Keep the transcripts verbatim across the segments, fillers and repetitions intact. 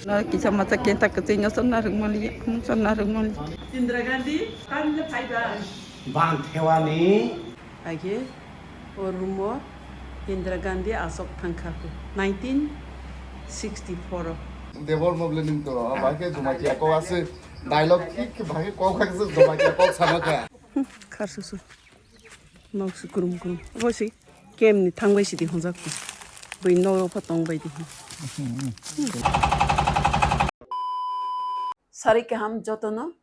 Na kisa masa kenta kecil nyosor na rung mali, nyosor na rung mali. Indira Gandhi, kan le phaiba. Bang thewani. Age o rumo Indira Gandhi asok thangkha nineteen sixty-four o. Debor moble ning to, ba ke juma ke ko ase. Dialogue ki ki ba ke ko ka se juma ke ko sama ka. Khar susu. Nok si kurum kurum. Bo si kem ni thang bai si di hongjak. Bui nok ro pha tong bai di. Sari kaham jotono,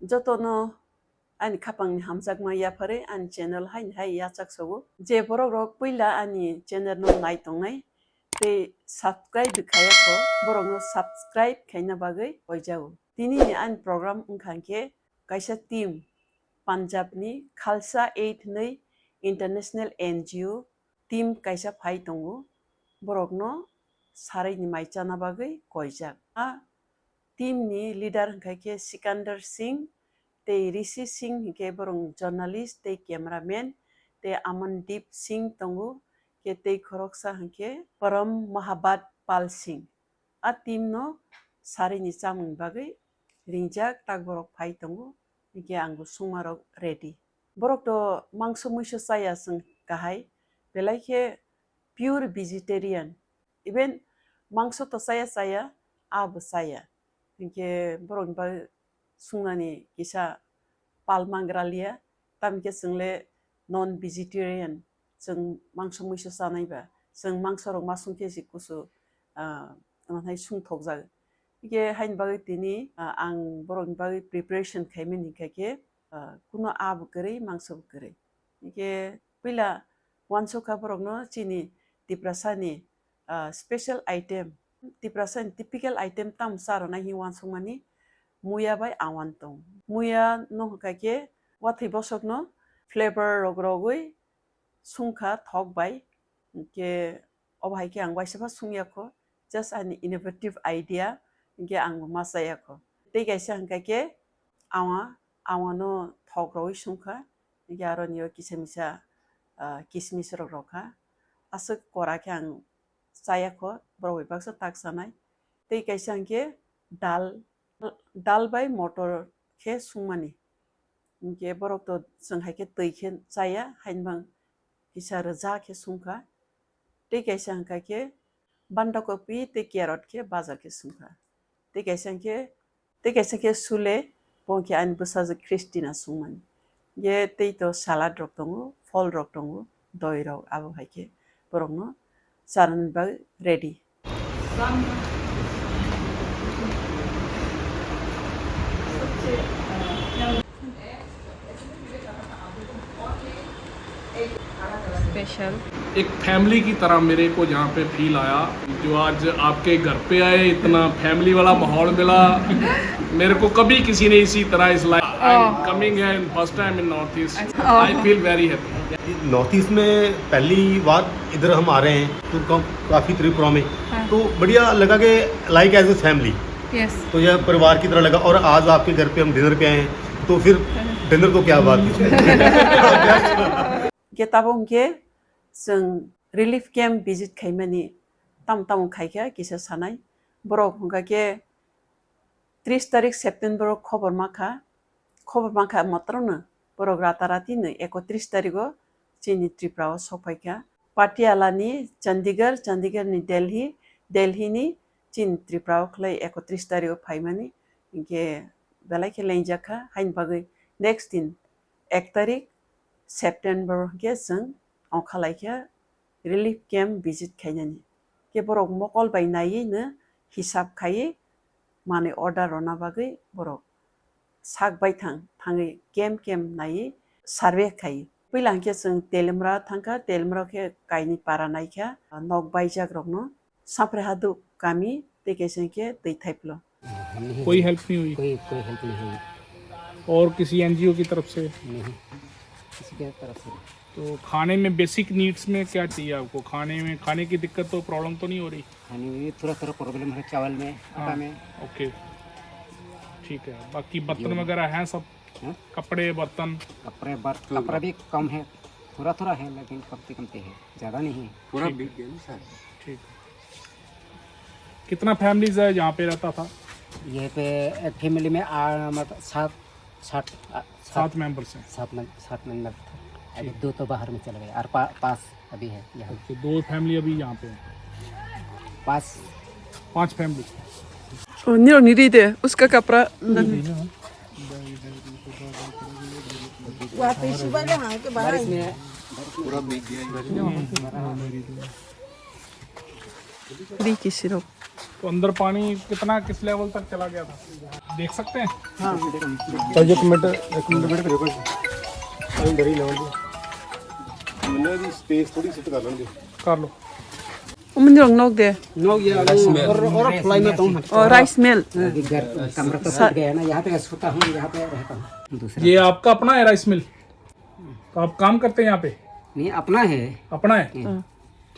jotono ani khapang ni hamjakma yaphare ani channel hai hai yachak sogo. Je borok rok puila ani channel no nai tongnai tei subscribe bo khaya kho, borok no subscribe khaina bagwi koijago. Tini ni ani program wngkha khe kaisa team Punjab ni Khalsa Aid hinwi international N G O team kaisa phai tongo. Borok no sarai ni mai chana bagwi koijak. A team ni leader hwnkha khe Sikandar Singh tei Rishi Singh hinkhe borok journalist tei cameraman tei Amandeep Singh tongo khe tei khoroksa hinkhe Param Mahabad Pal Singh. A team no sarini chamung bagwi ringjak tak borok phai tongo, hinkhe ang bo sungma rok ready. Borok to mangso muiso chaya chwng kahai, belai khe pure vegetarian, even mangso to chaya chaya, a bo chaya, hinkhe borok ni bagwi sungnani kisa pal mangra liya, tamni khe chwng le non vegetarian, chwng mangso muiso chanai ba, chwng mangso rok ma sung khe se kusu, ah, tamo hai sung thok jak. Hingkhe haini bagwi tini, ah, ang borok ni bagwi preparation khai mani hinkha khe, ah, kuno a bo kwrwi, mangso bo kwrwi. Hingkhe puila uansukha borok no chini Tiprasa ni ah, special item, Tiprasa ni typical item tamo cha rwnai hinwi uansukmani muya bai awan tong. Muya no hwnkha khe wathwi bosok no flavor rok rogwi sungkha thok bai, hinkhe obo hai khe ang waisa pha sungya kho, just ani innovative idea, hinkhe ang bo ma chaya kho. Tei kaisa hwnkha khe awa, awa no thok rogwi sungkha, hinkhe aro nio kisa misa, ah, kismis rok rokha. Aswk kora khe ang chaya kho, borok bai baksa tak chanai. Tei kaisa hwnkhe dal, dal bai motor khe sungmani. Hinkhe borok to chwng hai khe twi khe chaya, hainbang kisa rwja khe sungkha. Tei kaisa hwnkha khe bandakopi tei carrot khe baja khe sungkha. Tei kaisa hwnkhe Tei kaisa khe sule, bo khe ani bwsajwk Christina sungmani. Ye tei to salad rok tongo, phol rok tongo, doi rok, abo hai khe borokno charwna bagwi ready. Special. एक फैमिली की तरह मेरे को यहाँ पे फील आया। जो आज आपके घर पे आए, इतना फैमिली वाला माहौल मिला, मेरे को कभी किसी ने इसी तरह इस life, I am coming here in first time in north east. I feel very happy. North east में पहली बार इधर हम आ रहे हैं, तो कम-, काफ़ी त्रिपुरा में, हाँ। तो बढ़िया लगा कि like as a family. Yes. तो यह परिवार की तरह लगा। और आज आपके घर पे हम डिनर पे आए हैं, तो फिर डिनर तो क्या बात है। Hingkhe tabuk hingkhe chwng relief camp visit khaimani tamo tamo khaikha kisa sanai. Borok hwnkha khe tris tarik September o khobor mankha, khobor mankha motorno borok rata rati no ekotris tarik o chini Tripura o sokphaikha. Patiala ni Chandigarh, Chandigarh ni Delhi, Delhi ni chini Tripura o khlai ekotris tarik o phaimani, hinkhe belai khe lengjak kha, haini bagwi next din ek tarik September o hinkhe chwng ongkha laikha relief camp visit khainani. Khe borok mokol bai naiwi no hisab khaiwi manwi order rwna bagwi borok sak baithang thangwi camp camp naiwi survey khai. Puila hwnkhe chwng Telimra thangkha, Telimra khe kainwi para naikha, nok baijak rokno Sampre Hadu kami tei kaisa hwnkhe Twi Thaiplo. नहीं कोई हुई। हेल्प नहीं हुई? कोई, कोई हेल्प नहीं हुई। और किसी एनजीओ की तरफ से? नहीं, किसी की तरफ से नहीं। तो खाने में, बेसिक नीड्स में क्या चाहिए आपको? खाने में, खाने की दिक्कत तो, प्रॉब्लम तो नहीं हो रही? खाने में थोड़ा, थोड़ा प्रॉब्लम है, चावल में, आटा हाँ, में। ओके, ठीक है। बाकी बर्तन गेहूं। वगैरह हैं सब? हाँ? कपड़े, बर्तन? कपड़े, बर्त-, कपड़ा भी कम है, थोड़ा, थोड़ा है, लेकिन कमती, कमती है, ज़्यादा नहीं है। पूरा ठीक है। बिक गया ना सर? कितना फैमिलीज है यहाँ पे रहता था? ये पे एक फैमिली में आ, मतलब, सात, सात, आ, सात, सात मेंबर्स हैं। सात में-, सात मेंबर था। अभी ठीक। दो तो बाहर में चले गए और पा-, पाँच अभी है यहाँ। ओके, दो फैमिली अभी यहाँ पे है। पाँच। पाँच फैमिली। ओ, निरो निरी दे, उसका कपड़ा। बारिश में, बारिश में। Ri kisirok. तो अंदर पानी कितना, किस लेवल तक चला गया था, देख सकते हैं? तो एक मिनट, एक मिनट वेट करिए, बस। अभी इधर ही लेवल दे। मैंने अभी स्पेस थोड़ी सी तो कर लेंगे। कर लो। Umani rok nok de. Nok ya, rice mill. Or, or fly na tong. Oh, rice mill. Adi gar, kamra to sa-, hut gaya na, yahan pe sota hu, yahan pe rehta hu. Dusra. ये आपका अपना है rice mill? तो आप काम करते हैं यहाँ पे? नहीं, अपना है। अपना है? हाँ।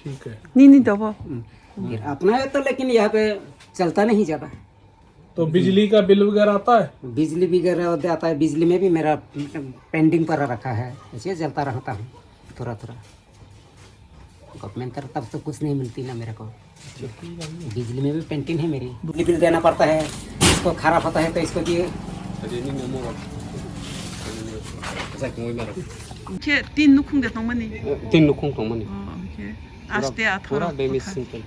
ठीक है। Ni ni dobo. हम्म। फिर अपना है तो, लेकिन यहाँ पे चलता नहीं ज्यादा। तो बिजली का बिल वगैरह आता है? बिजली वगैरह आता है, बिजली में भी मेरा पेंडिंग पड़ा रखा है, ऐसे चलता रहता हूँ थोड़ा थोड़ा। गवर्नमेंट तरफ से कुछ नहीं मिलती ना मेरे को। बिजली में भी पेंडिंग है मेरी। बिजली बिल देना पड़ता है, इसको खराब होता है तो इसको दिए। Khe tin nukhung de tongmani? Tin nukhung tongmani. Oh, okay. Pura, aste athoro pura damage simple.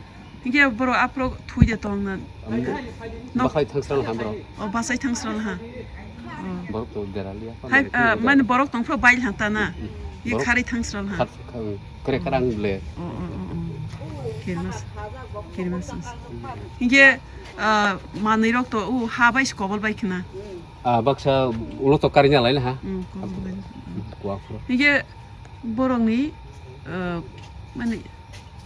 Hinkhe borok aphuru thwi de tong na. Bakhai thangsrang ha borok. Oh, basai thangsrang ha. Oh. Borok to deraliya. Hai, ah, mane borok tong phuru bai lhang ta na. Ye khari thangsrang ha. Kare karang ble. Oh, oh, oh, oh. Kirimas. Kirimas. Hinkhe, ah, manwi rok to u ha bai skobol bai khna. Ah, baksa ulo to karinya lai na ha. Hmm, kobol bai. Kuak phuru. Hinkhe borokni, ah, mane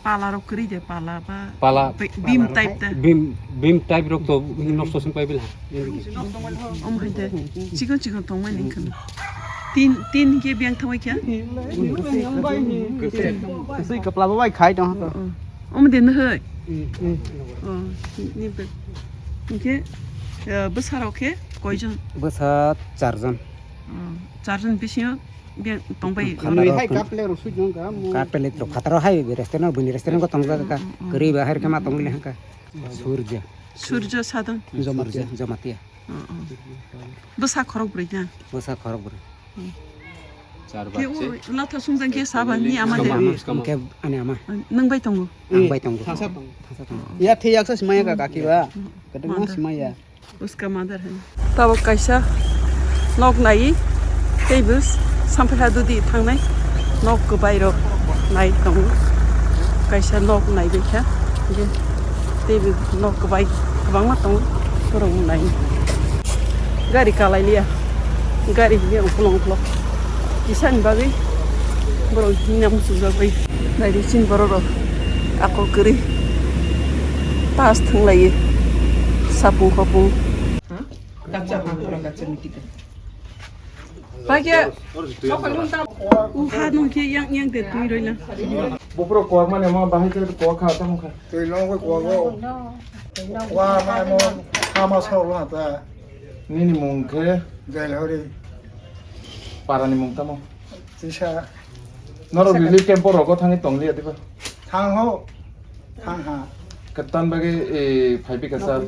pala rok kwrwi de, pala ba pala. Bi-, beam type ta. Beam, beam type rok to nosto sung pai bil ha. Om hai de. Chikon chikon tong mani khun. Tin, tin ke biang thawai kya? Sui kapla bo bai khai tong ha to. Oh, oh. Om de no hai. Oh, ni be. Ke, eh, bwsa rok khe koi jon? Bwsa char jon. Oh, char jon bisingo Biang tongbai. Phataro hai kap le rosui nong ka mo. Kap le rok phataro hai restaurant, bini restaurant ko tong ka. Kari ba hai kama tong le ka. Surja. Surja Sadon. Jomatia. Jomatia. Oh, oh. Bwsa khorok bwrwi na? Bwsa khorok bwrwi. Hmm. Char bache. Ke u latha sungjang ke saba ni ama de. Ke ani ama. Nang bai tongo. Ang bai tongo. Thasa tongo. Thasa tongo. Ya the yaksa simaya ka kaki ba. Kadang ma simaya. Uska mother hai. Tabuk kaisa nok nai, tei bo samphaiha dudi thangnai nok kwbai rok nai tongo. Kaisa nok nai bai kha, je tei bo nok kwbai kwbangma tongo, borok nai. Gari kalai liya, gari hwnwi ukulok ukulok kisani bagwi borok himna muchungjak bai. Naidi chini borok rok ako kwrwi tas thwnglaiwi sapung khopung. Bagya. Uha nung khe yang yang de twi roi na. Bopro kuak mane ma bahai khe kuak kha tamo kha. Twi long khe kuak o. Wa ma mo ha ma sa lo ta. Nini mung khe? Jail hori. Para ni mung tamo? Tisa. Norok relief camp o rogo thangwi tong liya diba? Thang ho. Thang ha. Katan bagwi, eh, phai bika sa.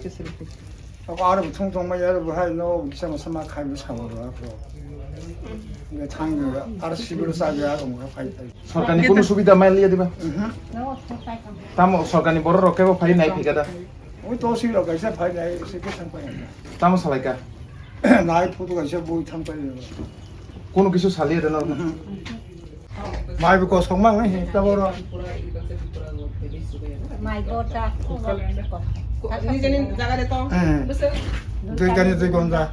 Ako aro thung tong maya ro bahai no kisa ma sama khai bo sabo ro ako. Nge thang aro sibir sa ga ako phai phai. Sorkar ni kunu subida mai liya diba? Mhm. Tamo sorkar ni borok rok kebo phai nai phika da? Ui to si rok kaisa phai nai se ke thang phai. Tamo salai ka? Nai photo kaisa bui thang phai. Kono kisu saliya da na? Mai bo kosok mang nai ta boro. Mai bo ta. Nijeni jaga de tong. Dui kani dui gonda.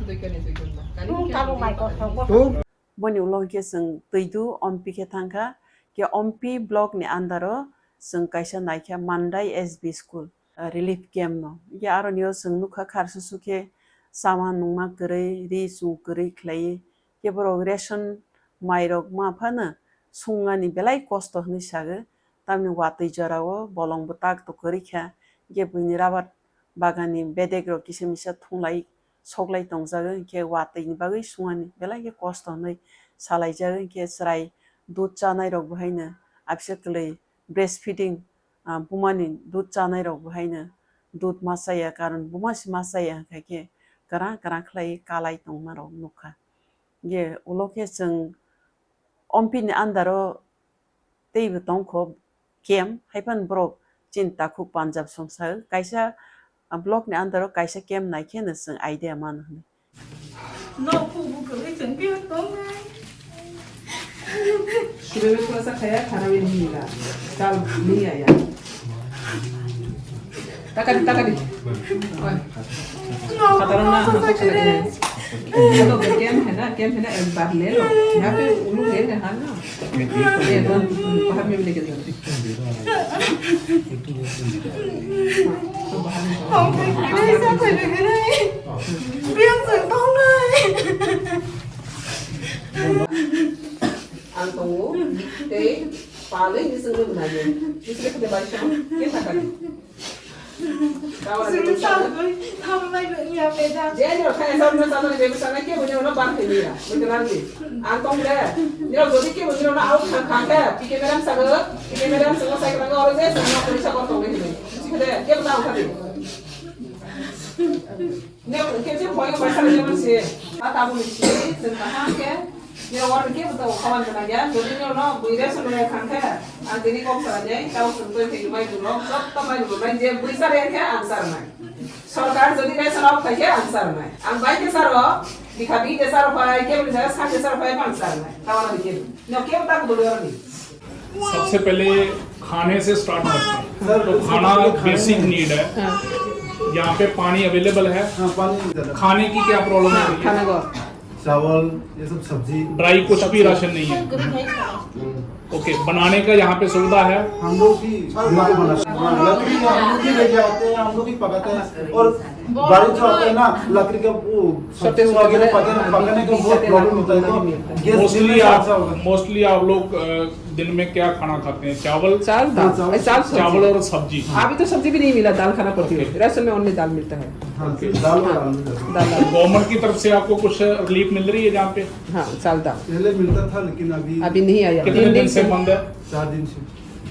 Tung tabo mai kosok bo. Boni ulo hwnkhe chwng Twidu Ompi khe thangkha, khe Ompi block ni under o chwng kaisa naikha Mandai S B school, ah, relief camp no. Hwnkhe aroni o chwng nukha kharsusu khe chama nungma kwrwi, ri chum kwrwi khlaiwi. Khe borok ration mairok ma phano sungmani belai kosto hwnwi sago. Tamni watwi jorao bolong bwtak to kwrwi kha. Hwnkhe buini rabar bagan ni bedek rok kisa misa thunglai soklai tongjago, hinkhe watwi ni bagwi sungani belai khe kosto hinwi salaijago, hinkhe chwrai dudh chanai rok bo haino abisa kwlwi breastfeeding ah, bumani dud chanai rok bo haino dud ma chaya, karon buma se ma chaya hwnkha khe kwrang kwrang khlai kalai tongma rok nukha. Ye ulo khe chwng ompini andaro teibo tongkho camp, haiphano borok chini takhuk Punjab songsa kaisa, ah, block ni andaro kaisa camp nai khe no chwng idea mano hwnwi. Nok phu bu kwrwi chwng biyo tongnai. Sudah biasa kaya khana ini nila. Kal ni ya ya. Takadi, takadi. Oi. Nok phu bu kwrwi. Chalo, game hai na, game hai na, ek baar le lo. Yahan pe ulu game hai na. Eh, to, bahar mein bhi leke jao. Ang tongo, tei palwi ni sengwi mwnai. Ni sengwi khede bai song, ke thakadi. Sulu sa koi, thamlai bo iya peda. Je ni rok thani sa, sa ni bebe sa na ke bo ni ono ban thani ya. Bo ni rani. Ang tong le. Ni rok jodi ke bo ni ono au kha kha ke. P K madam sa go, P K madam sa go sai kha go oro je sa na ko sa ko tong le ni. Si khede ke ba ta kha di. Ni rok ke je hoi ko ba sa le mo si. A ta bo ni si, sen ta ha ke. Nirok oro kebo tabuk khaban gwnang ya, jodi nirokno bui ration rwya thang khe, ang tini kok salai nai, tabuk chwng twi thwi maidu rok, jotto maidu rok bai je bui cha rwya khe ang cha rwnai. Sorkar jodi ration off khai khe ang cha rwnai. Ang bai khe cha rw, bikha bikhe cha rw phai, kebo ni jaga sak khe cha rw phai, ang cha rwnai. Tabuk oro kebo. Nirok kebo tabuk dole oro ni. सबसे पहले खाने से स्टार्ट करते हैं। तो खाना basic need है। यहाँ पे पानी अवेलेबल है? हाँ, पानी मिलता है। खाने की क्या प्रॉब्लम है? खाने को चावल, ये सब सब्जी। ड्राई कुछ भी राशन नहीं है? ओके, बनाने का यहाँ पे सुविधा है? हम लोग की हम लोग ही बनाते हैं। हाँ, लकड़ी हम लोग ही लेके आते हैं, हम लोग ही पकाते हैं। और बारिश जो आता है ना, लकड़ी का वो सब्जी वगैरह पकाने, पकाने का बहुत प्रॉब्लम होता है, तो गैस मोस्टली आप, मोस्टली आप लोग, अ, दिन में क्या खाना खाते हैं? चावल? चावल, दाल। हाँ, चावल। ए, चावल, सब्जी। चावल और सब्जी। हाँ। अभी तो सब्जी भी नहीं मिला, दाल खाना पड़ती है। राशन में ओनली दाल मिलता है। हाँ, दाल और आलू। दाल, दाल। गवर्नमेंट की तरफ से आपको कुछ रिलीफ मिल रही है यहाँ पे? हाँ, चावल, दाल। पहले मिलता था, लेकिन अभी अभी नहीं आया। कितने दिन से बंद है? चार दिन से।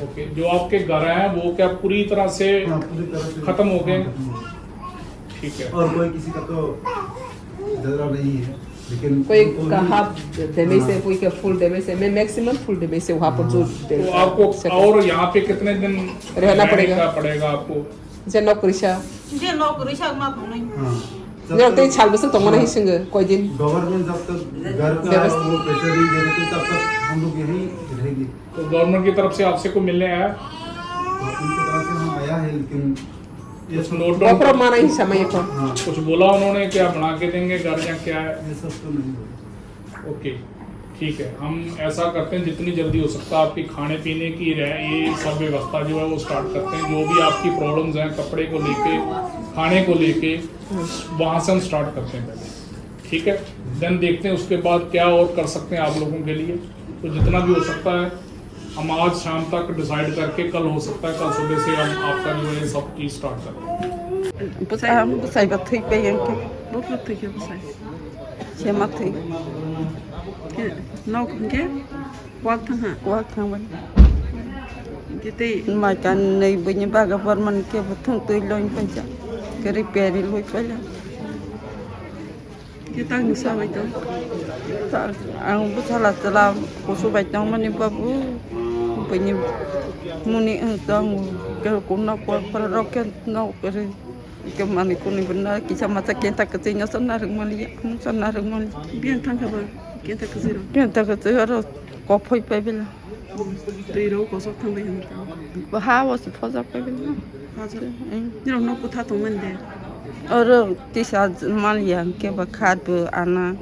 ओके, जो आपके घर हैं, वो क्या पूरी तरह से हाँ, पूरी तरह से खत्म हो गए? हाँ, खत्म हो गए। ठीक है। और कोई किसी का तो जरा नहीं है, लेकिन कोई उनको का भी हाफ डैमेज है, हाँ। कोई का फुल डैमेज है। मैं मैक्सिमम फुल डैमेज है वहाँ पर जो हाँ। तो आपको और यहाँ पे कितने दिन रहना पड़ेगा? पड़ेगा आपको? Je nok kwrwisa. Je nok kwrwisa ma phunai. हाँ। Nirok tei sal bwswk tongmani hai swngo, koidin? Government जब तक घर का व्यवस्था वो पैसा नहीं दे देते, तब तक हम लोग यहीं रहेंगे। तो गवर्नमेंट की तरफ से आपसे कोई मिलने आया? गवर्नमेंट की तरफ से हाँ आया है, लेकिन ये कुछ सब note Bopro mana hisa mai ko. हाँ। कुछ बोला उन्होंने, क्या बना के देंगे घर या क्या है? ये सब तो नहीं बोला। ओके, ठीक है, हम ऐसा करते हैं, जितनी जल्दी हो सकता है आपकी खाने पीने की रह, ये सब व्यवस्था जो है वो स्टार्ट करते हैं। जो भी आपकी प्रॉब्लम्स हैं कपड़े को लेके, खाने को लेके, वहाँ से हम स्टार्ट करते हैं पहले, ठीक है? देन देखते हैं उसके बाद क्या और कर सकते हैं आप लोगों के लिए। तो जितना भी हो सकता है हम आज शाम तक डिसाइड करके कल हो सकता है, कल सुबह से हम आपका जो है सब चीज़ स्टार्ट करते हैं। Bwsai, ang bwsai ba thwi pai ang khe. Bwkha thwi khe bwsai. Sema thwi. Khe nok hwnkhe wak thang ha? Wak thang bai. Hwnkhe tei? Mai kan nei bini baga borman khe bo thung twi loin paisa. Khe repair loin paila. Khe tang ni sa bai tong? Ta-, ang bwsala chwla kusu bai tongmani babu. Bini muni wng tong. Khe kunna kok phara rok khe nok kwrwi. Khe mani kuni bwna kisa masa kenta kwchwi no chana rwngmani ya, mung chana rwngmani. Biyang thang kha ba kenta kwchwi rok? Kenta kwchwi oro kok phoi pai bela. Twi rok kosok thang bai hwnwi tong. Bo ha o se phojak pai bela. Phojak? Em. Nirok nok kwtha tongmani de? Oro tisa mal ya hwnkhe ba khat bo ana.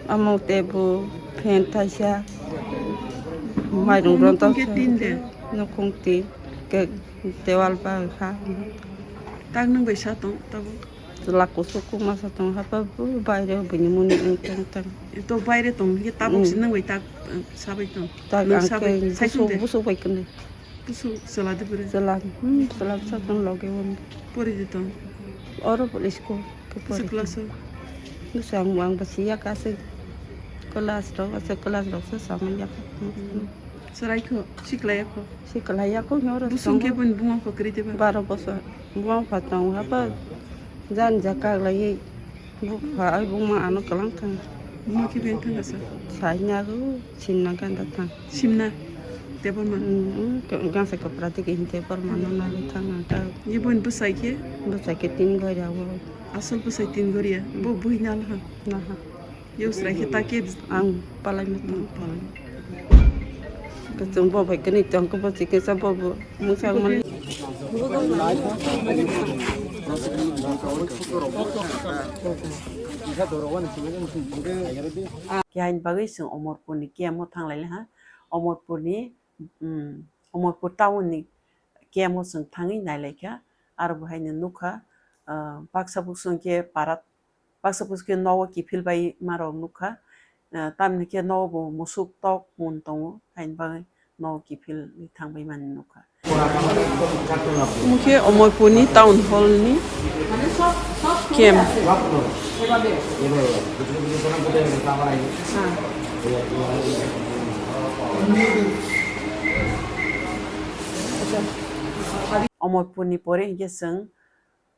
Omo tei bo fan thaisa. Mairung rontok. Nukhung khe tin de? Nukhung tin. Khe Tewal ba ha. Tak nwng bai sa tong tabuk? Chwla kusu kuma sa tong hapa bu baire bini muni wng tong tong. To baire tong hwnkhe tabuk se nwng bai tak, eh, sa bai tong? Tak nwng ang sa bai khe sai busu, sung de? Busu bai kwni. Busu chwla de bwrwi? Chwla, hmm, chwla sa tong loge wng. Pori de tong? Oro pori school khe pori. Busu class o? Busu ang, ang basi ya ka se class rok, ase class rok se samai ya ka. Hmm. Chwraikho, siklaiyakho. Siklaiyakho, hwnwi oro Busung khe tongo. Boni buma pha kwrwi diba? Baro bosor. Buma pha tongo, hapa jan ja kaglaiwi bupha ai buma ano kwlang thang. Buma khe beng thang asa? Sainago, sinna ganda thang. Simna? Debbarma? Mm, mm, gansa kwpra digi hin Debbarma no nalai thang ang ta. Ye boni bwsai khe? Bwsai khe tin gori abo. Asol bwsai tin gori ya? Bo bui nal ha? Naha. Yo srai khe ta khe ang palai ma tong. Palai. Kachung bo bai kani tong ko bo chikisa bo bo mungsa man. Kehain bagwi chwng Omorpur ni camp o thang lai ha. Omorpur ni, um, Omorpur town ni camp o chwng thangwi nai lai kha. Aro bo hai no nukha, ah, baksa bwswng khe para Baksa bwswk khe nogo kiphil bai ma rok nukha. Ah, tamni khe nogo bo musuk tok mun tongo, haini bagwi nogo kiphil wi thang bai mani nukha. Omo khe Omorpur ni town hall ni camp. Omorpur ni pore hinkhe chwng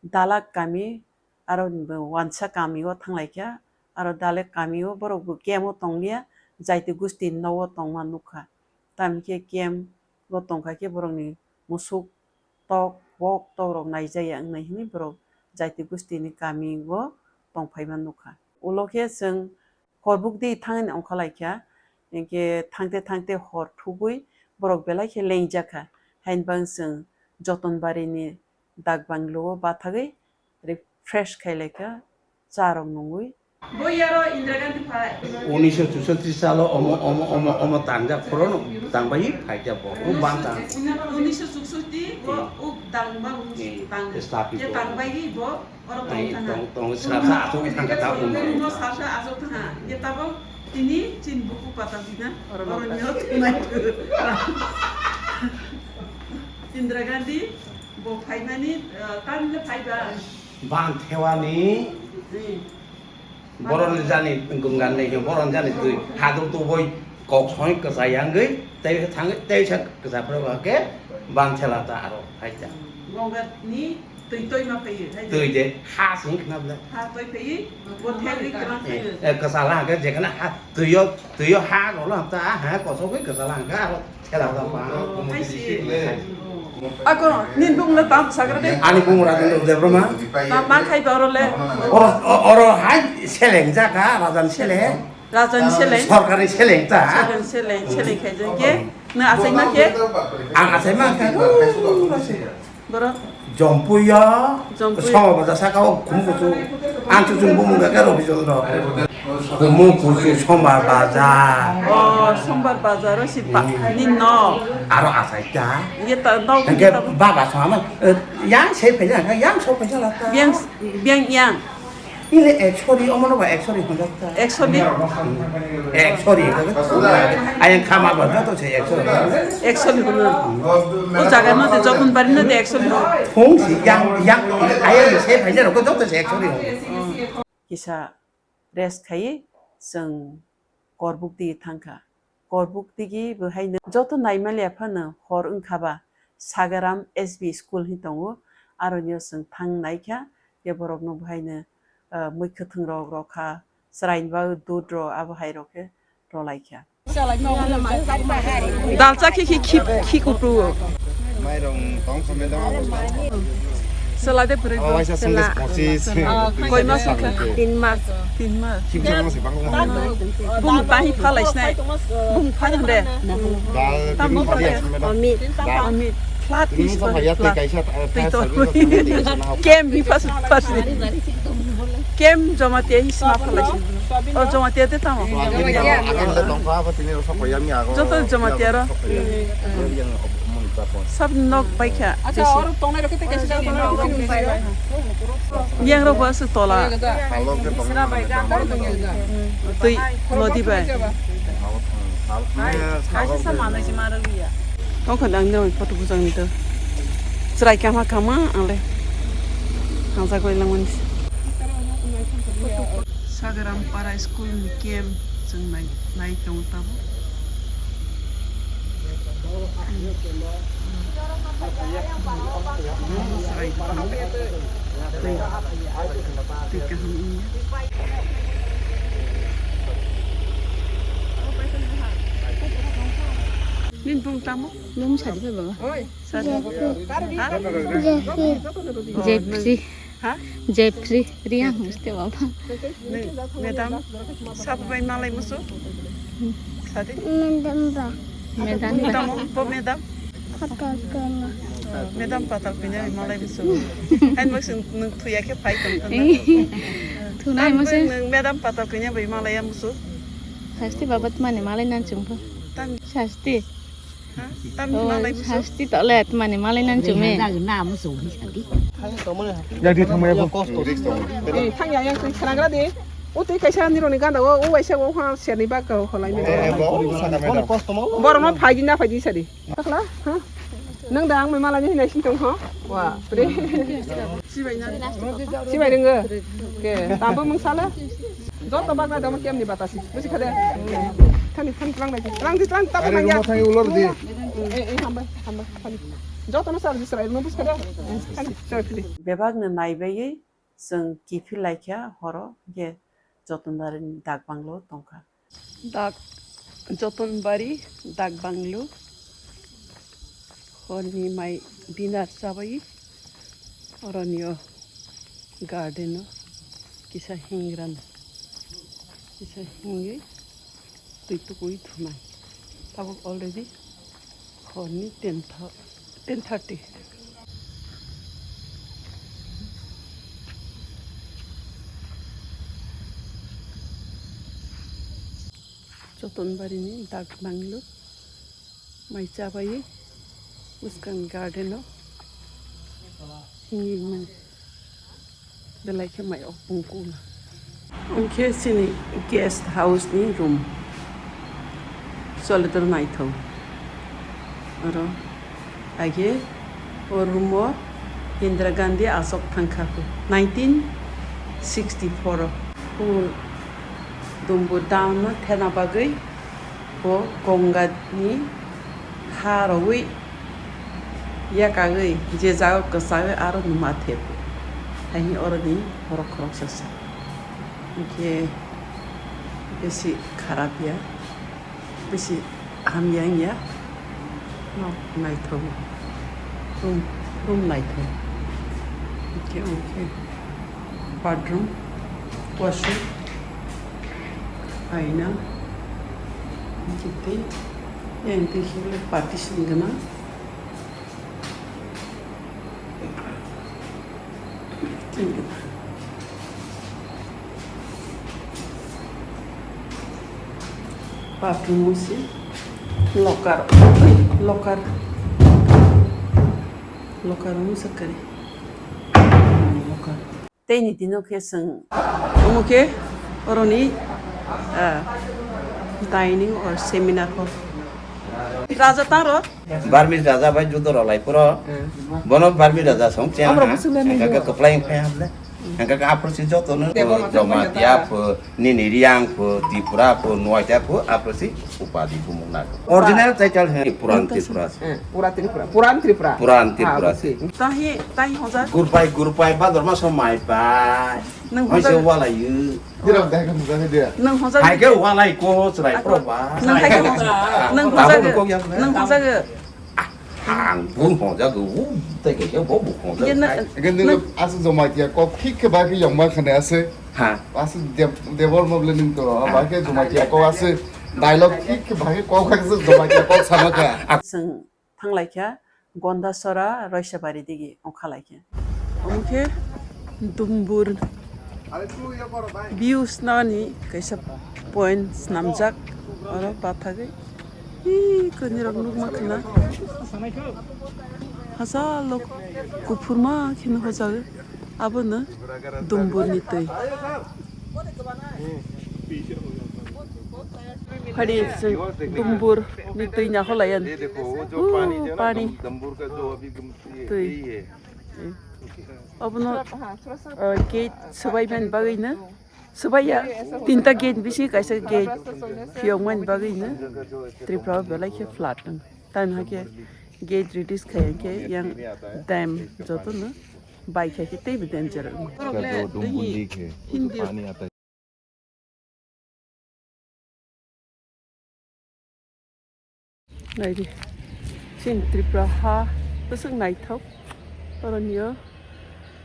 Dalak kami, aro ni bo wansa kami o thang lai kha, aro Dalak kami o borok bo camp o tong lia, jaiti gusti ni nogo tongma nukha. Tamni khe camp o tong kha khe borok ni musuk tok, bok tok rok nai jaya wngnai hwnwi borok jaiti gusti ni kami o tong phaima nukha. Ulo khe chwng hor bukdi thangni ongkha lai kha, hinkhe thangte thangte hor thugwi borok belai khe lengjak kha. Haini bagwi chwng Jotonbari ni Dak banglo o bathagwi refresh khai lai kha, cha rok nungwi. Bo yaro Indira Gandhi phai. Unisho chusotri salo omo, omo, omo, omo tangjak phorono tangbai phaikya bo. O banta. Unisho chusotri o, o tangba, tang, ye tangbai bo oro tong thang. Tong, tong, srasa asogwi thangkha ta. Uno srasa asogwi thangkha. Ye tabok tini chin buku pata bina. Oro nyo tunai. Indira Gandhi. Bo phaimani, eh, tamle phaiba. Bang thewani. Hmm. Boroni jani gumgan nei, boroni jani twi haduk tuboi kok soi kwchai yangwi, tei thangwi, tei sa kwchai phai ba khe bang thela ta aro hai ta. Gongani twi toi ma phaiwi, hai de. Twi de, ha sing khna bla. Ha toi phaiwi, bo thegwi kwlang phaiwi. Eh, eh, kwchai lang khe jekhna ha twi yo, twi yo ha rolo ta, ha kosogwi kwchai lang khe aro. Ako, nini bumung no tam sagra de. Ani bumung Rajendra Debbarma. Ma, ma khai ba oro le. Oro, o-, oro hai seleng jaga, Rajan seleng. Rajan seleng. Sorkari seleng ta. Sorkari seleng, seleng khai jang ke. Na achai ma ke? Ang achai ma ke. Borok. Jompuyo, Jompuyo. Soma baja saka o khum kuchu. Ang chuchung bumung ga karo bijol ro. Kumu kuchu Sombar baja. O, Sombar baja ro si ba, hmm, ni no. Aro asai ta. Ye ta no. Engke baba sama, eh, yang se phaja, yang so phaja la ta. Yang, yang, yang. Ile ekshori, omono ba ekshori honjak ta. Ekshori? Ekshori, ayang khama ba joto se ekshori. Ekshori hono. O jaga no de Jotonbari no de ekshori hono. Thung si yang, yang, ayang se phaja rok joto se ekshori hono. Kisa rest khai chwng Korbuk digi thangkha. Korbuk digi bo haino joto naimaliya phano hor wngkha ba Sagaram S B school hin tongo, aroni o chwng thang naikha, khe borokno bo haino, ah, mui kwthwng rok rokha, chwraini bagwi dud rok abo hai rok khe rolaikha. Dal cha khi khi khi khi kutu. Mairong tong song dong. Sela de pure. Oh, waisa song de pochis. Koi mas wngkha? Tin mas. Tin mas. Kim jong mas bang. Bung tahi phalai snai. Bung phadan de. Dal tam bung phadan. Ami. Ami. Flat fish. Flat. Twi to. Kem hi fast fast. Kem Jamatia hi sma phalai. O Jamatia de tamo. Joto Jamatia ro. Sab nok bai kha. Acha, oro tongnai rok khe tei kaisa. Yang rok ba su tola. Twi lodi bai. Kaisa sa manai si maro liya. Tongkha dang nang photo bujang ni to. Chwrai kama kama ang le. Hangsa koi langmani. Sagaram para school ni camp chwng nai, nai tongo tabuk. Nini bung tamo? Nung sadi phai baba. Sadi. Jeffrey. Ha? Jeffrey. Oh, Jeffrey. Ha? Jeffrey. Riang muste baba. Ni, madam, sabo bai malai musu? Sadi. Madam ba. Madam ba. Tamo, bo madam? Patal kanya. Madam patal kanya bai malai musu. Hain musu nung thuya khe phai tong tong. Thunai musu. Nung madam patal kanya bai malai musu. Sasti baba tmani malai nan chungpho. Tam. Sasti. Ha? Tam Oh, malai musu. Sasti tole tmani malai nan chume. Yang di thangmaya bo. Eh, thangya yang twi khanagra de. O twi kaisa nironi ganda o, o waisa o ha serni bak ka holai me. Eh, bo, saka madam. Borok no phaidi na phaidi sadi. Takla, ha? Nang da ang mai malai ni hinai sing tong ho. Wa, pre. Sibai na. Sibai ringo. Ke, tambo mung sala. Joto bagna damo kemni batasi. Buji khade. Thani, thani, tlang nai. Tlang di, tlang, tabo Are nang ya. Rumo thani ulor di. Eh, eh, hambai, hambai, thani. Joto no sar di srai, no buji khade. Thani, sar di. Bebak no nai bai chwng kiphil laikha horo, je Jotonbari ni dak banglo tongkha. Dak Jotonbari dak banglo. Horni mai dinner chabai. Oroni o garden o kisa hingrano. Kisa hingwi twi tukui thumai. Tabuk already horni ten tho-, ten thirty. Jotonbari ni dak banglo. Mai chabai bwskang garden o himwi mani belai khe mai o pungkuna. Hwnkhe chini guest house ni room cholitor naithok oro. Haikhe o room o Indira Gandhi achuk thangkha nineteen sixty-four o. Phung dumbu dam no thena bagwi bo Gongani ha rogwi yakagwi je jaga kwchagwi aro numa thep. Haini oroni borok khoroksa se. Hwnkhe bisi kharap ya. Bisi hamya wngya. Nok naithok. Room, room naithok. Okay, okay. Bathroom, washroom, aina. Hwnkhe tei, yang tei himle partition gwnang. Bathroom o se locker, locker, locker o se kari, locker. Teini tino khe chwng omo khe oroni, ah, dining or seminar hall. Raja taro? Burmese raja bai judo rwlai phuru. Hmm. Bono Burmese raja song chaya. Amra ha. Musulman ni. Hingkha khe kwplai wngkha hamle. Hingkha khe aphuru si joto no Debor Jamatia pho, nini Riang pho, Tripura pho, Noatia pho, aphuru si upadi bumung nang. Original title he Puran Tripura. Hmm, Puran Tripura. Puran Tripura. Puran Tripura. Ah, okay. Tahi, tahi hoja. Gurpai, gurpai, bador maso mai pai. Nang hoja. Hoise walayu. Dirok dai kan hoja dia. Nang hoja. Hai ke walai ko chrai pro ba. Nang hai ke hoja. Nang hoja. Tabuk ko yang. Nang hoja. Ang bung hoja go. Te ke ke bo bu hoja. Ye na. Again, nang asu Jamatia kok thik ke ba ke yang ma khane ase. Ha. Asu Debor Mable ning to ba ke Jamatia kok ase. Dialogue thik ke ba ke kok ase Jamatia kok sama ka. Seng. Thanglaikha Gondasora Roisabari digi ongkhalaikha. Omo khe Dumbur views nani kaisa point snamjak, oro bathagwi hi kwnwi rok nukma khwna. Hachal lok kuphurma kheno hojago. Abono Dumburni twi. Phadi se Dumburni twi nakholayan. Ye dekho, wo jo pani jo na pani. Dum-, Dumbur ka jo abhi gum-, ye, twi. Ye. Abono, uh, gate swbai mani bagwi no. Swbaiya tinta gate bisi kaisa gate phiyok mani bagwi no. Tripura belai khe flat wng. Time hakhe gate release khai khe yang dam joto no bai khai khe teibo danger. Naidi, chini Tripura ha bwswk naithok, oroni o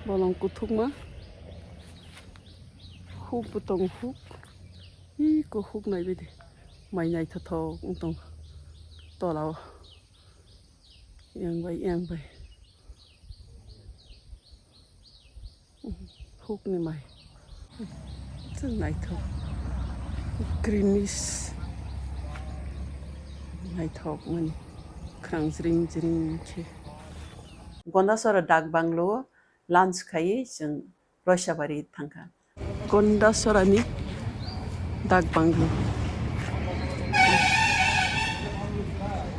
bolong kuthukma, huk bo tongo, huk, iko huk naibaidi mai naithothok wng tongo tola o, yang bai yang bai. Hukni mai. Chwng naithok. Greenish. Naithok mani. Khwrang jring jring khe. Gondasora dak banglo lunch khaiwi chwng Roisabari thangkha. Gondasorani dak banglo.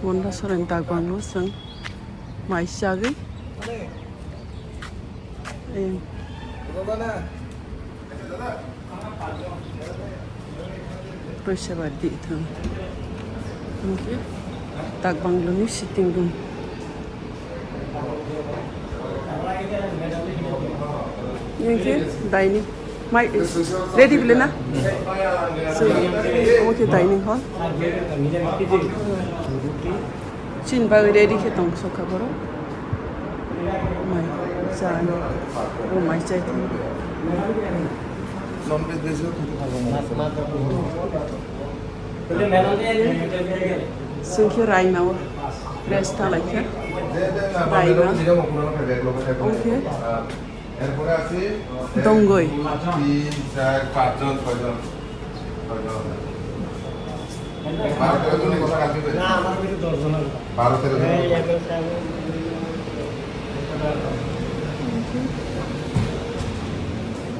Gondasorani dak banglo chwng mai chagwi. Em. Roisabari di thang. Thank you. Dak banglo ni sitting room. Yang khe dining. Mai ready bile na? So, omo khe dining hall. Chini bagwi ready khe tong sokha borok. Mai chai. O mai chai thang. Non veg veg o thangwi phalmo. Chwng khe raina o rest kha lai kha. Raina. Omo khe dongoi.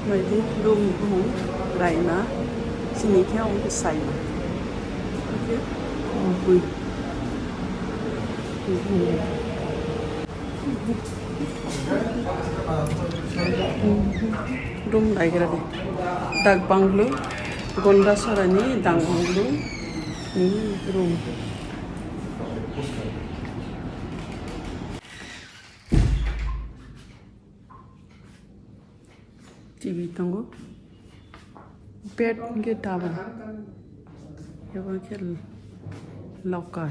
Mai di room ni buhung raina, chini khe omo khe saina. Omo khe bui. Room naigra di. Dak banglo, Gondasora ni dak banglo ni room. T V tongo. Bed hwnkhe double. Abo khe locker.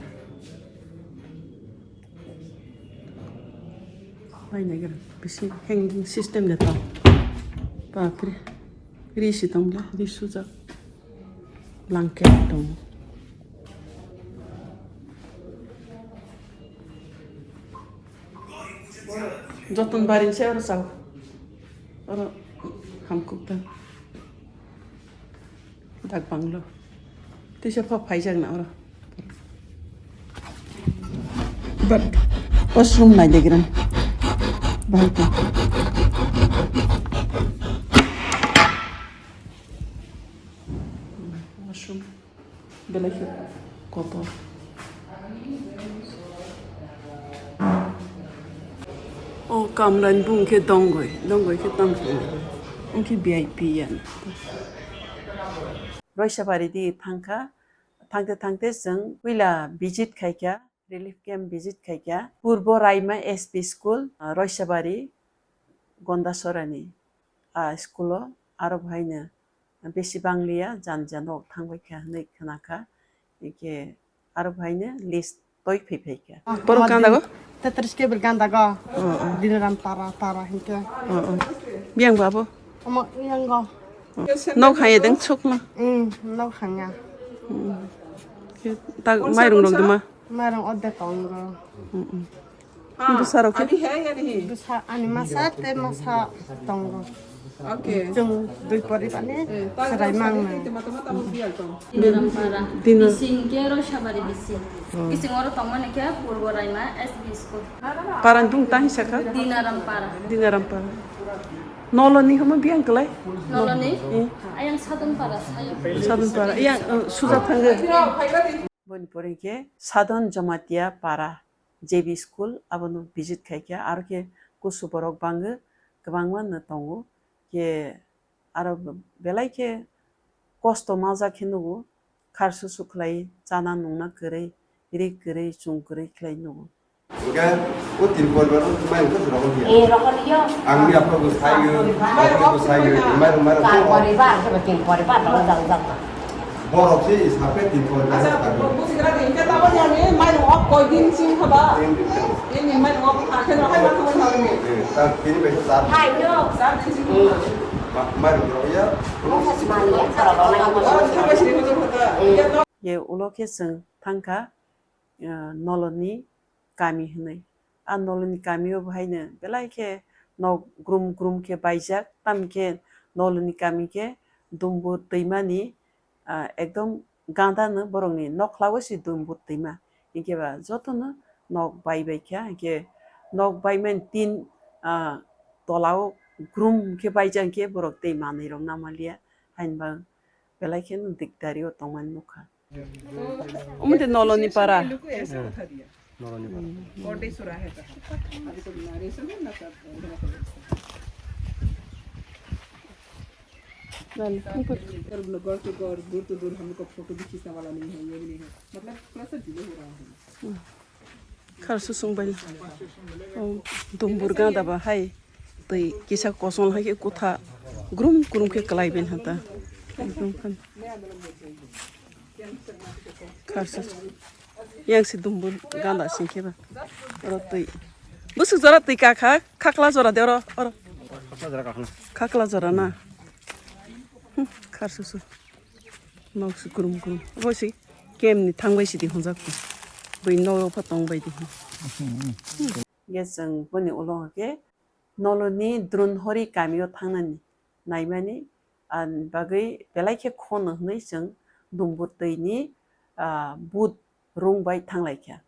Bai naigra bisi hanging system de tong. Bapre. Ri si tong bla, ri sujak. Blanket tongo. Joton barin se oro sao. Oro hamkuk ta. Dak banglo. Tisa pha phaijak na oro. But washroom nai degra. Bahai ta. Washroom. Belai khe kotor. O kamra ni bung khe dongoi, dongoi khe tamo khe, o khe V I P ya. Roisabari di thangkha, thangte thangte chwng puila visit khaikha, relief camp visit khaikha, Purbo Raima S P school, Roisabari, Gondasorani. A school o aro bo haino bisi bangliya, jan jan rok thangbai kha hinwi khna kha, hinkhe aro bo haino list toi phai phai kha. Borok ganda go? Tetris kebel ganda go. Oh, oh. Dinaram para, para hinkhe. Oh, oh. Biyang babo? Omo yango. Oh. Nok haya deng sukma? Hmm, nok hanya. Hmm. Ke ta mairung rok duma? Mairung odde tongo. Hmm, hmm. Bwsa rok khe? Bwsa ani masa tei masa tongo. Chwng dui pori bani chwrai mangna. Dinaram para. Dina- Bising khe Roisabari bising. Oh. Bising oro tongmani khe Purbo Raima S B school. Para ni bung tang hisa kha? Dinaram para. Dinaram para. Nolo ni hamo biyang kwlai? Nolo ni? Hmm. Ayang Sadon para saya. Sadon para. Yang, uh, suja thangwi. Boni pore khe Sadon Jamatia para. J B school, abono visit khaikha, aro khe kusu borok bangwi kwbangma no tongo, khe aro belai khe kosto majak khe nugo, khar susu khlai, chana nungna kwrwi, rik kwrwi, chwng kwrwi khlai nugo. Hingke o tin poribar o mai wngkha jora o hiya. Eh, rohor yo. Ang ni apha bo sai yo, apha bo sai yo, mai rok, mai rok. Kar poribar, kebo tin poribar, rohor jang jang. Borok se is hape tin poribar. Acha, busi gra de, hingke tabo ni ani mai rok koi din sing khaba. Tin din. Ini mai rok kha khe rohor ma khaba ni. Eh, ta tin bai sa. Hai yo. Sa din sing khaba. Ma-, mai rok ya. Mo khas mani ya, khara rok nai mo. Oro khaba sini khaba khaba. Eh. Ye ulo khe chwng thangkha. Ah, Noloni kami hwnwi. A Noloni kamio bo haino belai khe nok grum grum khe baijak, tamni khe Noloni kami khe Dumbur twimani, ah, ekdom gandano borokni nokhla o se Dumbur twima. Hinkhe ba jotono nok bai bai kha, hinkhe nok baimani tin, ah, tola o grum khe baijak hinkhe borok tei manwi rok namalia, hainba belai kheno dikdari o tongmani nukha. Omo tei Noloni para. Noloni para. घर टू घर, दूर टू दूर हम लोग का फोटो भी खींचने वाला नहीं है, ये भी नहीं है, मतलब थोड़ा सा डिले हो रहा है। Khar susung bai. O, Dumbur gada ba hai. Twi kisa kosong hai khe kutha grum grum khe kwlai bai hata. Ekdom khan. Khar susung. Yang si Dumbur gada sing khe ba. Oro twi. Busuk jora twi ka kha, khakla jora de oro, oro. Khakla jora na. Hmm, khar susung. Nok si grum grum. Bo si kem ni thang bai si di honjak. Bui nok pha tong bai di. Hingke chwng boni ulo hwnkhe Noloni Drunhori kamio thangnani naimani, ah, bagwi belai khe khono hwnwi chwng Dumbur twini, ah, but rung bai thanglaikha.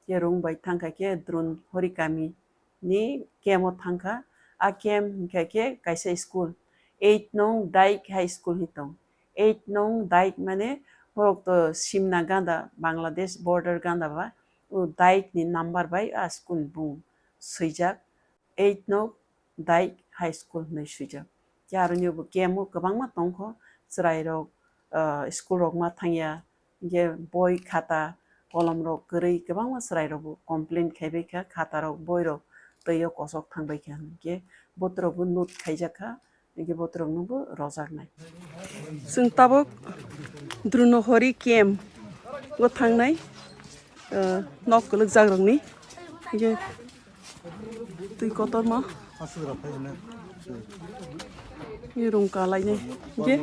Khe rung bai thangkha khe Drunhori kamini camp o thangkha. A camp hwnkha khe kaisa school, eight nong Daik High School hinwi tong. Eight nong Daik mane borok to simna ganda, Bangladesh border ganda ba, o Daik ni number bai a school ni bung swijak, eight nong Daik High School hinwi swijak. Khe aroni bo camp o kwbangma tongkho, chwrairok, ah, school rok ma thangya, hinkhe boi khata kolom rok kwrwi kwbangma chwrairok bo complain khaibai kha, khata rok boi rok twi o kosok thangbai kha, hinkhe botrok bo note khaijak kha, hinkhe botrok no bo rojaknai. Chwng tabuk Drunohori camp o thangnai, ah, nok kwlwkjak rokni, hinkhe twi kotorma. Ni rung kalainai. Hinkhe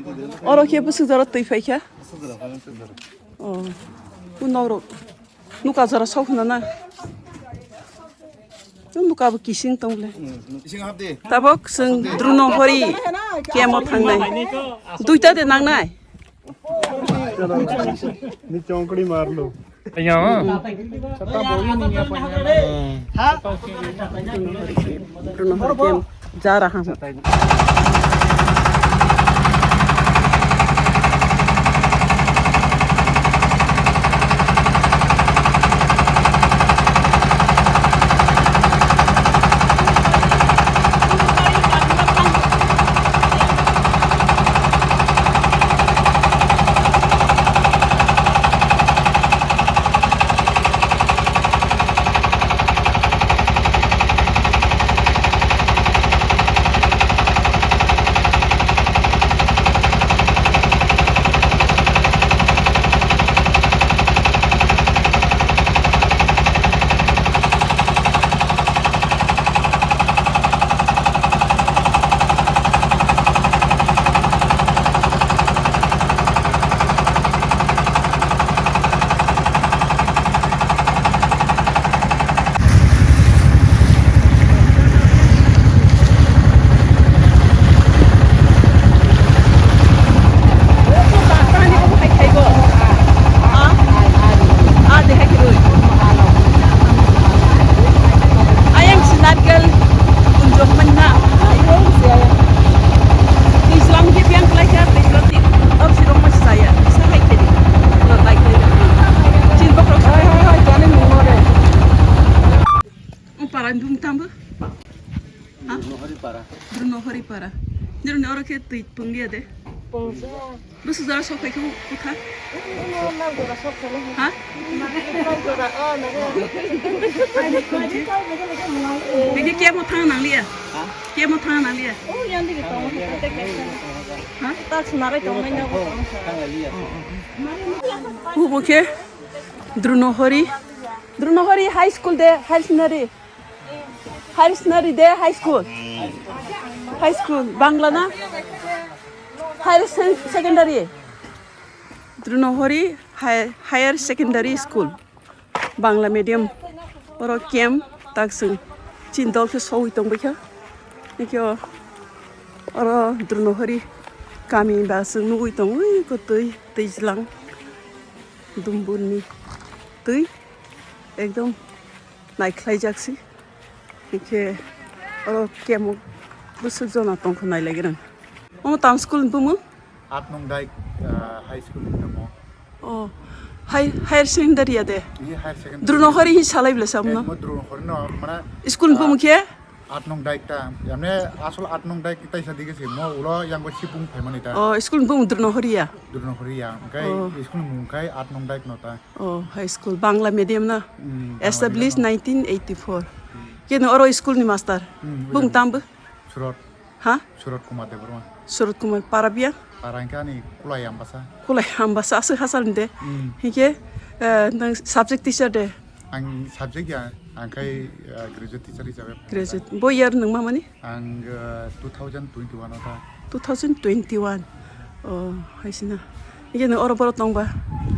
oro khe bwswk jora twi phaikha. Oh, o nok rok nuka jora sok hwnna na. Nuka bo kising tong le. Tabuk chwng Drunohori camp o thangnai. Duita de nangnai. Ni chongkri marlo. Ayo. Bruno Hori camp ja raha hu. Ayang si narikal kunjok manna. Islam ke biang kelai kha, Islam ti, oh, si rong mas saya, sa hai tadi. Lo, baik, baik. Chin bok rok. Hai, hai, hai, jani nunggu deh. Oh, paran dum tambah. Ha? Bruno Hori para. Bruno Hori para. Niruni oro khe twi punglia de. Bwswk jora sok phaikha bwkha? Ha? Bini kemo thang nangliya? Kemo thang nangliya? Ha? Hubo khe Drunohori. Drunohori High School de, Higher Secondary. Higher Secondary de, High School. High School, Bangla na? Higher Sen-, Secondary. Drunohori Hi-, Higher Secondary School. Bangla medium. Oro camp, tak chwng chini dol khe sogwi tongbaikha. Hwnkhe o, oro Drunohori kami ba chwng nugwi tongo, ui kotwi twijlang. Dumburni twi ekdom naikhlaijak se. Hwnkhe oro kemo bwswk jona tongkha nailaigrang. Omo tam school ni bumung? Aat Nong Daik, ah, High School ni tamo. Oh, hai-, higher secondary ya de? Ye higher secondary. Drunohori hi salai bwlasa amno? Ekmo Drunohori no, mana, school ni ah, bumung khe? Aat Nong Daik ta, yamne asol Aat Nong Daik taisa dige se, mo ulo yang bo sipung phaimani ta. Oh, school ni bumung Drunohori ya? Drunohori ya, hwnkhe oh, school ni mung khai Aat Nong Daik no ta. Oh, high school, Bangla medium na? Hmm, Bangla medium no. Established nineteen eighty-four. Hmm. Keno oro school ni master? Hmm, bumung tam bo? Surot. Ha? Surot Kumar Debbarma. Surot Kumar, para biya? Para hwnkhe ani Kulai Ambasa. Kulai Ambasa, aswk hachal ni de? Hmm. Hwnkhe, eh, nang subject teacher de? Ang subject ya, ang khai, eh, graduate teacher hisabe. Graduate. Bo year nwng ma mani? Ang, eh, two thousand twenty-one o ta. Two thousand twenty-one. Oh, hai sina. Hwnkhe nwng oro boro tongba?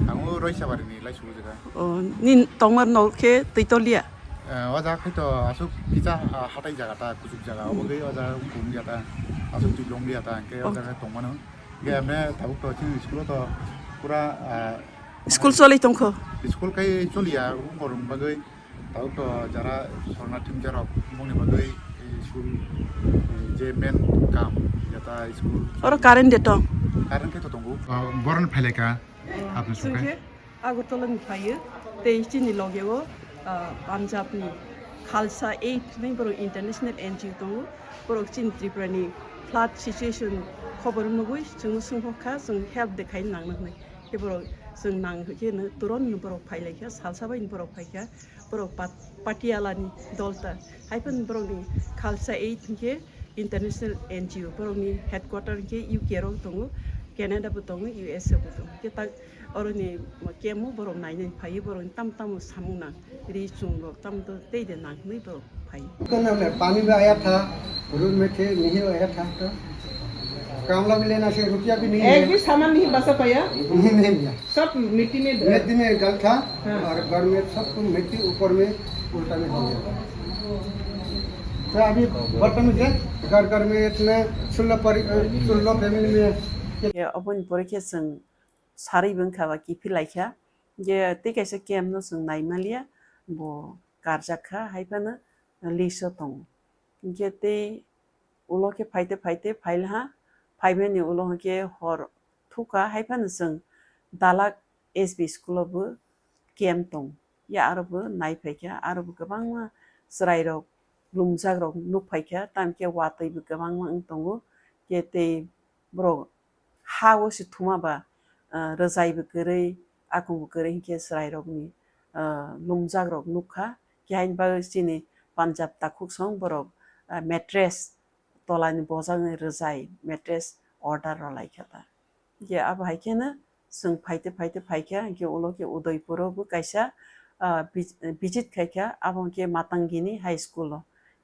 Ang o Roisabari ni Laisulu jaga. Oh, nini tongmar nok khe Twitoliya? Eh, o jaga khai to aswk kisa, ah, hatai jaga ta, kuchuk jaga. Obo khe o jaga wng ya ta, aswk twi long ya ta, hwnkhe o oh, jaga tongmano. Hwnkhe amne tabuk to chini school o to pura, ah, school choli tongkho? School khai choliya, wng korong bagwi. Tabuk to jara sorna thumjarok bongni bagwi, eh, school, eh, je main kam, jata school. Oro current de tong? Current khe to tongo. Ah, boron phaileka, oh, apni chwng sokhe? Khe Agartala ni phaio, tei chini loge o, ah, Punjab ni Khalsa Aid hinwi borok international N G O tongo. Borok chini Tripura ni flood situation khobor nugwi chwngno swnghokha, chwng help de khai nangna hwnwi. Khe borok chwng nang khe no turon no borok phailaikha, salsa bai no borok phaikha. Borok Pat-, Patiala ni dol ta. Hai phano borok ni Khalsa Aid hinkhe international N G O. Borok ni headquarter hinkhe U K rok tongo, Canada bo tongo, U S A bo tongo. Hinkhe tak oro ni camp o borok nainani phaiwi borok ni tam tamo samung nang, ri chum rok tam to tei de nang hinwi borok phai. तो ना, ना, पानी भी आया था, रोड में थे, नहीं आया था तो। कामला भी लेना से रुपया भी नहीं एक है। भी सामान नहीं बचा पाया? नहीं, नहीं मिला। सब मिट्टी में मिट्टी में गल था हाँ। और घर में सब कुछ मिट्टी ऊपर में उल्टा में हो गया। तो अभी बर्तन में से घर घर में इतने सोलह परि-, सोलह फैमिली में। Ye, oboni pore khe chwng sarwi bo wngkha ba kiphilai kha. Je tei kaisa camp no chwng nai manliya, bo karjak kha, hai phano list o tongo. Hinkhe tei ulo khe phaite phaite phailha, phaimani ulo hinkhe hor thukha, hai phano chwng Dalak S B school o bo camp tongo. Ya aro bo nai phaikha, aro bo kwbangma chwrairok lumjakrok nuk phaikha, tamokhe watwi bo kwbangma wng tongo. Khe tei borok ha o se thuma ba, ah, rwjai bo kwrwi, akung bo kwrwi hinkhe chwrairokni, ah, lumjakrok nukha. Khe haini bagwi chini Punjab takhuk song borok, ah, mattress tolani bojakni rwjai mattress order rwlaikha ta. Hinkhe abo hai kheno chwng phaite phaite phaikha, hinkhe ulo khe Udaipuro bo kaisa, ah, vi-, visit khaikha, abo hinkhe Matangini High School o.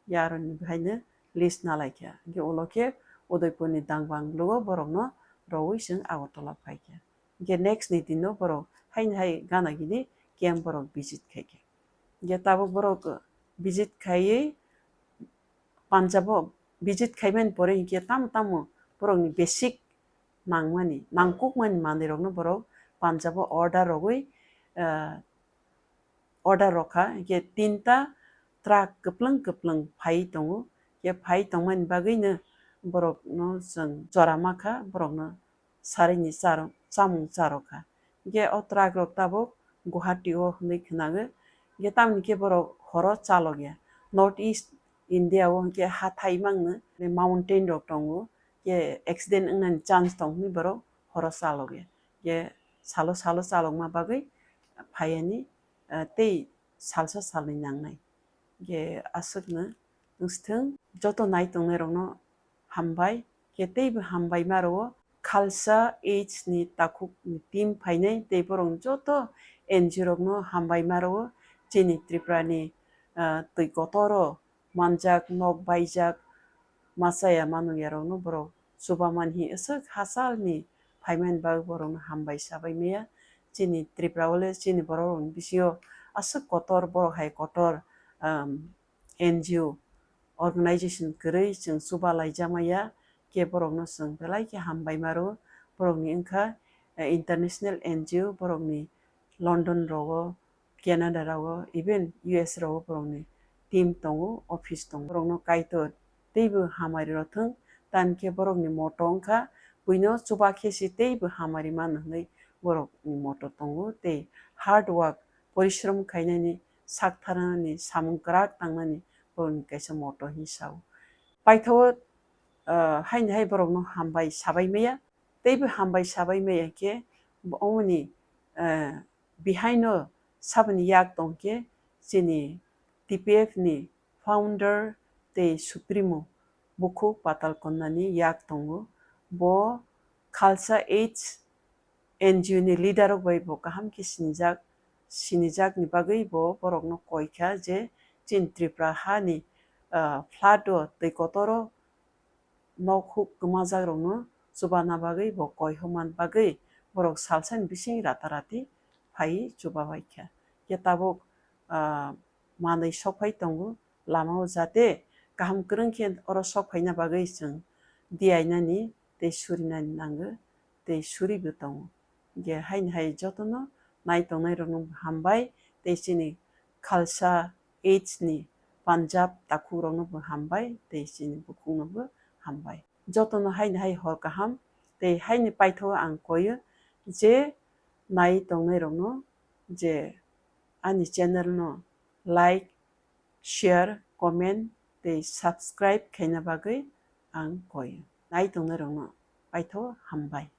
Yaroni bwhaino list nalaikha. Hinkhe ulo khe Udaipurni dangbang lugo borokno rowui chwng Agartala phaikha. Hinkhe next ni dino borok haini hai gana gini camp borok visit khaikha. Hinkhe tabuk borok visit khaiwi Punjab o visit khaimani pore hinkhe tamo tamo borokni basic nangmani, nangkukmani manwirokno borok Punjab o order rogwi, ah, order rokha, hinkhe tinta truck kwplwng kwplwng phai tongo, hinkhe phai tongmani bagwino borokno chwng jora makha, borokno sarini charo-, chamung charokha. Hinkhe o truck rok tabuk Guwahati o hinwi khwnago. Hinkhe tamoni khe borok horo chalokya. North East India o hinkhe hathai mangno mountain rok tongo. Khe accident wngnani chance tong hwnwi borok horo chalokya. Khe salo salo chalokma bagwi phaiyani, ah, tei salsa salnwi nangnai. Khe aswkno wngthwng, joto nai tongnairokno hambai. Khe teibo hambai ma rwo Khalsa H ni takhuk ni team phainai tei borok joto N G O rokno hambai ma rwo. Chini Tripura ni, ah, twi kotoro manjak, nok baijak, machaya manwiyarokno borok chubaman hi aswk hachal ni phaimani bagwi borokno hambai sabai maya. Chini Tripura o le chini borok rokni bisingo aswk kotor, borok hai kotor, um, N G O organization kwrwi chwng chuba laijak maya, khe borokno chwng belai khe hambai ma rwo. Borokni wngkha, eh, international N G O, borokni London rogo, Canada rogo, even U S rogo borokni team tongo, office tongo. Borokno Kaitor teibo hamari rwthwng, tani khe borokni moto wngkha buino chuba khe se teibo hamari mano hwnwi borokni moto tongo, tei hard work, porishrom khainani, sak tharnani, samung kwrak tangnani borokni kaisa moto hinwi sao. Paithago, ah, haini hai borokno hambai sabai maya, teibo hambai sabai maya khe, bo-, omoni, ah, behind o saboni yak tong khe chini T P F ni founder tei supremo bukhuk Patal Konna ni yak tongo. Bo Khalsa H N G O ni leader rok bai bo kaham khe sinijak, sinijak ni bagwi bo borokno koi kha je chini Tripura ha ni, ah, flood o twi kotor o nok huk kwmajak rokno chubana bagwi bo koi hwnmani bagwi borok salsa ni bising rata rati phai chuba bai kha. Khe tabuk, ah, manwi sok phai tongo lama o, jate kaham kwrwng khe oro sok phaina bagwi chwng diyainani tei surinani nango tei suribo tongo. Hingkhe haini hai jotono nai tongnai rokno hambai tei chini Khalsa H ni Punjab takhuk rokno bo hambai tei chini bukhuk no bo hambai. Jotono haini hai hor kaham tei haini paithago ang koyo je nai tongnai rokno je ani channel no like, share, comment tei subscribe khaina bagwi ang koyo. Nai tongnai rokno paithago hambai.